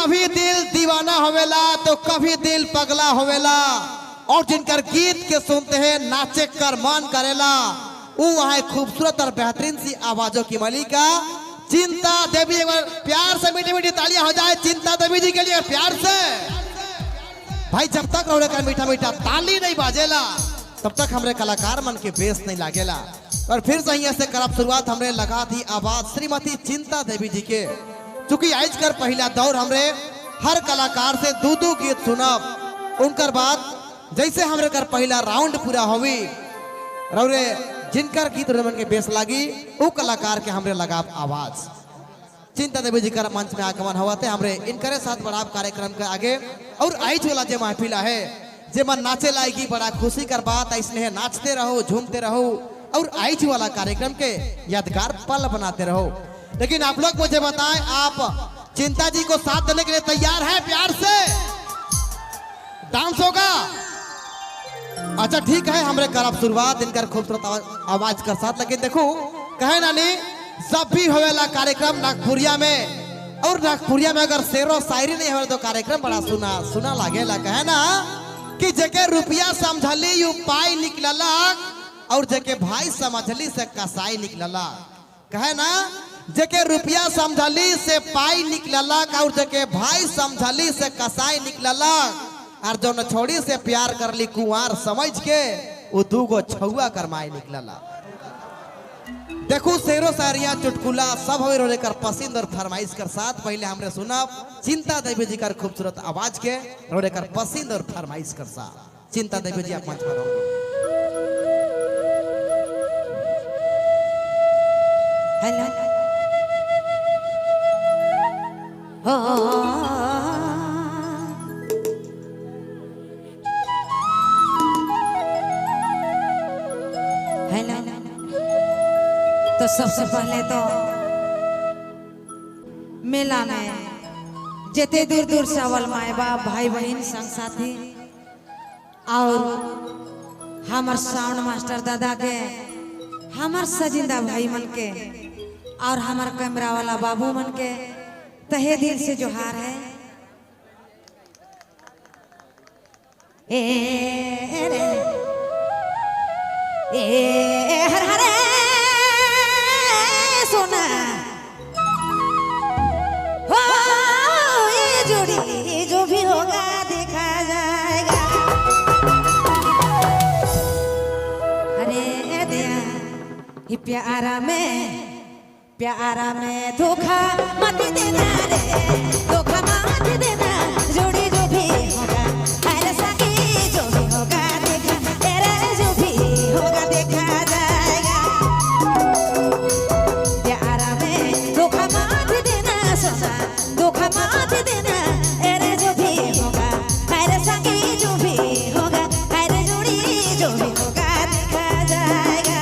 कभी दिल दीवाना होवेला तो कभी दिल पगला होवेला और जिनकर गीत के सुनते हैं नाचे कर मन करेला, वो है खूबसूरत और बेहतरीन सी आवाजों की मलिका चिंता देवी। एक बार प्यार से मीठी मीठी तालियां हो जाए चिंता देवी जी के लिए प्यार से। भाई, जब तक रौरे का मीठा मीठा ताली नहीं बाजेला, तब तक हमरे कलाकार मन के बेस नहीं लागेला। और फिर से यहाँ से करब शुरुआत। हमरे लगा थी आवाज श्रीमती चिंता देवी जी के। चूंकि आज कर पहला दौर हमरे हर कलाकार से दो दो गीत सुनब, उनकर बाद जैसे हमरे कर पहला राउंड पूरा होवी, रौरे जिनकर गीत रमन के बेस लागी, वो कलाकार के हमरे लगाब आवाज। चिंता देवी जी कर मंच में आगमन हुआ थे, हमरे इनकरे साथ बढ़ाव कार्यक्रम के आगे। और आइज वाला जे महफिल है, जे मन नाचे लाएगी, बड़ा खुशी कर बात इसलिए नाचते रहो, झूमते रहो और आइज वाला कार्यक्रम के यादगार पल बनाते रहो। लेकिन आप लोग मुझे बताएं, आप चिंता जी को साथ देने के लिए तैयार हैं? प्यार से डांस होगा। अच्छा, ठीक है, हमरे करब शुरुआत इनकर खूबसूरत आवाज कर साथ। लेकिन देखो, कहे नानी, जब भी होवेला कार्यक्रम नागपुरिया में और नागपुरिया में अगर शेरो शायरी नहीं होवे तो कार्यक्रम बड़ा सुना सुना लागेला। कहे ना कि जेके रुपया समझली you पाई निकलला और जेके भाई समझली से कसाई निकलला। कहे ना, जेके रुपया समझली से पाई निकलला और जेके भाई समझली से कसाई निकलला और जो न छोड़ी से प्यार करली कुंवार समझ के, वो दूगो छुआ करमाई निकलला। देखो, शेरो शायरिया, चुटकुला सब हवे रोले कर पसंद और फरमाइश कर साथ। पहले हमरे सुना चिंता देवी जी कर खूबसूरत आवाज के रोले कर पसंद और फरमाइश कर साथ। चिंता देवी जी, आप मंच पर होंगे। हेलो हो। हेलो। तो सबसे पहले तो मेला में जितने दूर दूर से अवल माए बाप, भाई बहन, संग साथी और हमार साउंड मास्टर दादा के, हमार सजिंदा भाई मन के और हमार कैमरा वाला बाबू मन के तहे दिल से जोहार है। ए रे ए हर हरे सोना हो, ये जोड़ी जो भी होगा देखा जाएगा। अरे दिया ये प्यारा में धोखा मत देना रे, धोखा मत देना। जोड़ी जो भी होगा, अरे सखी जो भी होगा देखा, तेरे जो भी होगा देखा जाएगा। प्यारा में धोखा मत देना सोना, धोखा मत देना। अरे जो भी होगा, अरे सखी जो भी होगा, अरे जोड़ी जो भी होगा देखा जाएगा।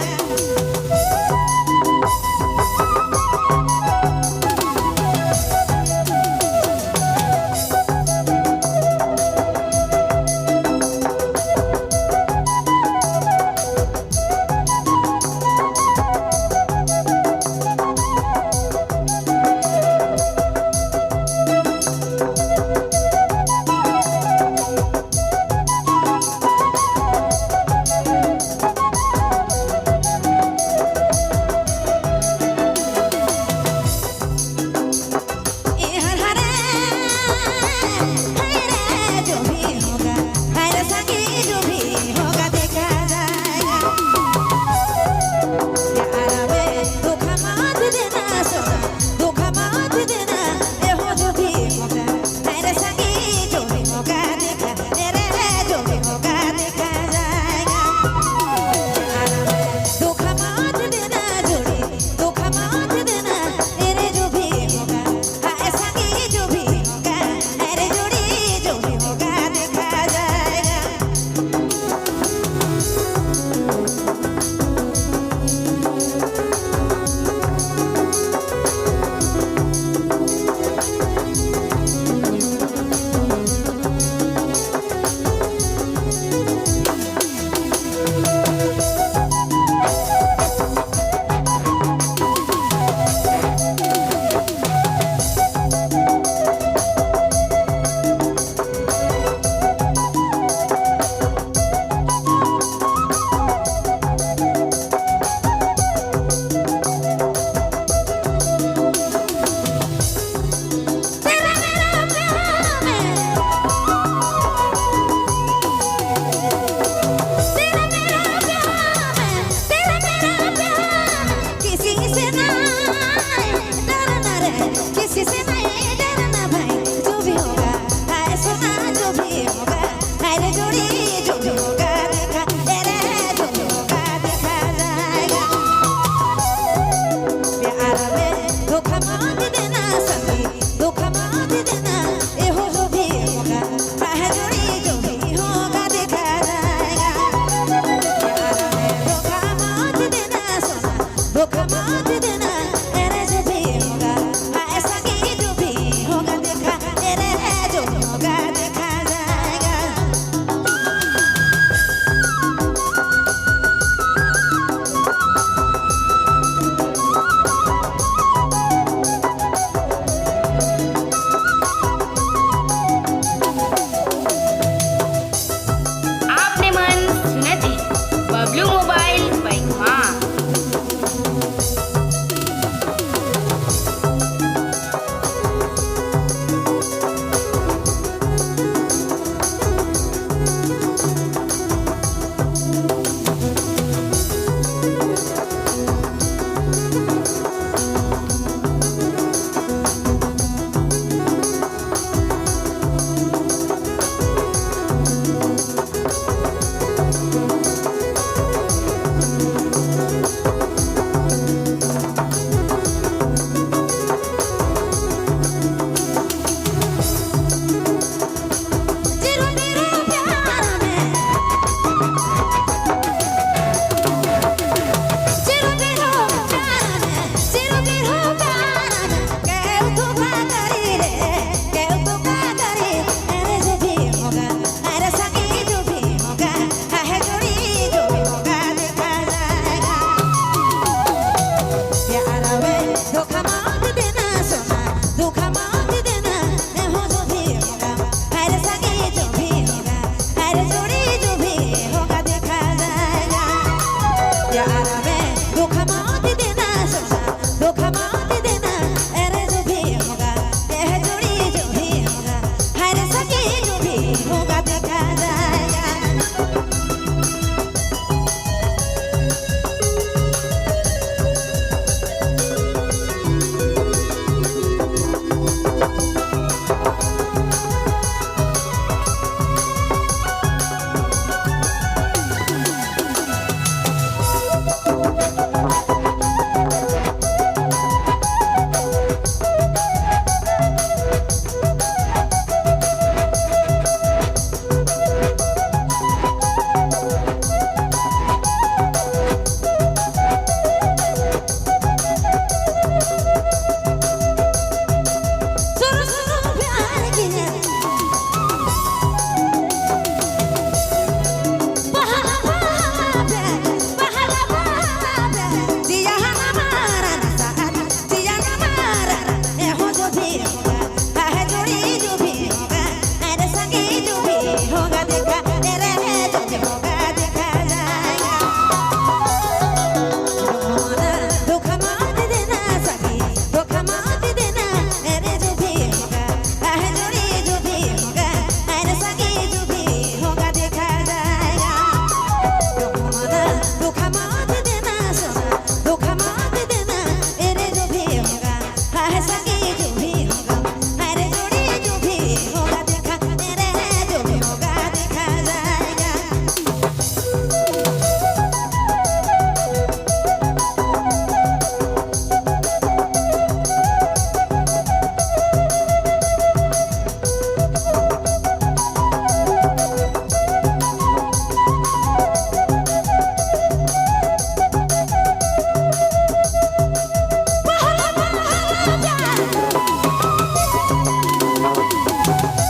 है।